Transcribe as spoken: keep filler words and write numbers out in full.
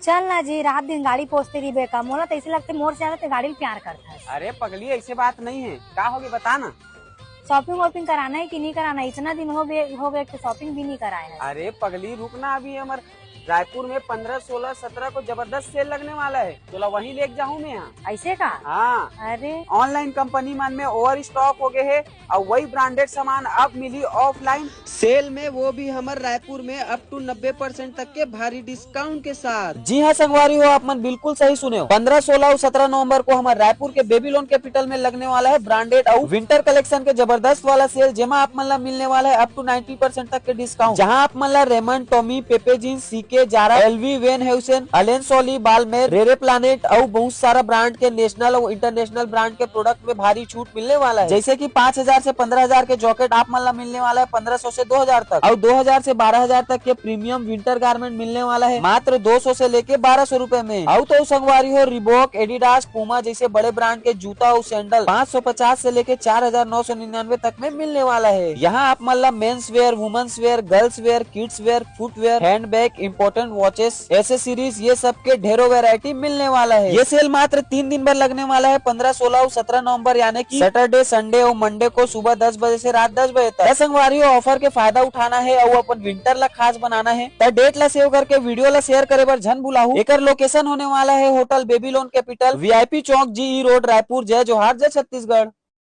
चल ना जी, रात दिन गाड़ी पोसते रहिबे का? मोला तो ऐसे लगते मोर से ज्यादा ते गाड़ी ल प्यार करता है। अरे पगली, ऐसे बात नहीं है, का होगे बता ना। शॉपिंग वॉपिंग कराना है कि नहीं कराना? इतना दिन हो गए, हो गए कि शॉपिंग भी नहीं कराए है। अरे पगली, रुक ना, अभी हमर रायपुर में पन्द्रह, सोलह, सत्रह को जबरदस्त सेल लगने वाला है, तोला वहीं लेके जाहूँ मैं यहाँ। ऐसे का? हाँ। अरे। ऑनलाइन कंपनी मन में ओवर स्टॉक हो गए है और वही ब्रांडेड सामान अब मिली ऑफलाइन सेल में, वो भी हमर रायपुर में अप टू नब्बे परसेंट तक के भारी डिस्काउंट के साथ। जी हाँ संगवारी हो, आप मन बिल्कुल सही सुने हो। पन्द्रह, सोलह और सत्रह नवंबर को हमर रायपुर के बेबीलोन कैपिटल में लगने वाला है ब्रांडेड और विंटर कलेक्शन के जबरदस्त वाला सेल, जेमा आप मन ला मिलने वाला है अप टू नाइंटी परसेंट तक के डिस्काउंट, जहां आप मन ला Raymond, Tommy, Pepe Jeans, CK, Zara, LV, Van Heusen, Allen Solly, बालमेर, रेरे प्लानेट और बहुत सारा ब्रांड के नेशनल और इंटरनेशनल ब्रांड के प्रोडक्ट में भारी छूट मिलने वाला है। जैसे कि पाँच हजार से पन्द्रह हजार के जैकेट आप मन ला मिलने वाला है पन्द्रह सौ से दो हजार तक, और दो हजार से बारह हजार तक के प्रीमियम विंटर गारमेंट मिलने वाला है मात्र दो सौ से लेके बारह सौ रुपए में। और तो संगवारी हो, रिबॉक, एडिडास, पूमा जैसे बड़े ब्रांड के जूता और सैंडल पाँच सौ पचास से लेके चार हजार नौ सौ निन्यानवे तक में मिलने वाला है। यहाँ आप मन ला men's wear, women's wear, girls wear, kids wear, footwear, handbag, important watches, accessories, ये सब के ढेरों वैरायटी मिलने वाला है। ये सेल मात्र तीन दिन भर लगने वाला है, पन्द्रह, सोलह और सत्रह नवंबर, यानी कि सैटरडे, संडे और मंडे को सुबह दस बजे से रात दस बजे तक। त संगवारी हो, ऑफर के फायदा उठाना है और अपन विंटर ला खास बनाना है, त डेट ला सेव करके वीडियो ला शेयर करे बर झन भुलाहू। एकर लोकेशन होने वाला है होटल बेबीलोन कैपिटल, वीआईपी चौक, जीई रोड, रायपुर। जय जोहार, जय छत्तीसगढ़।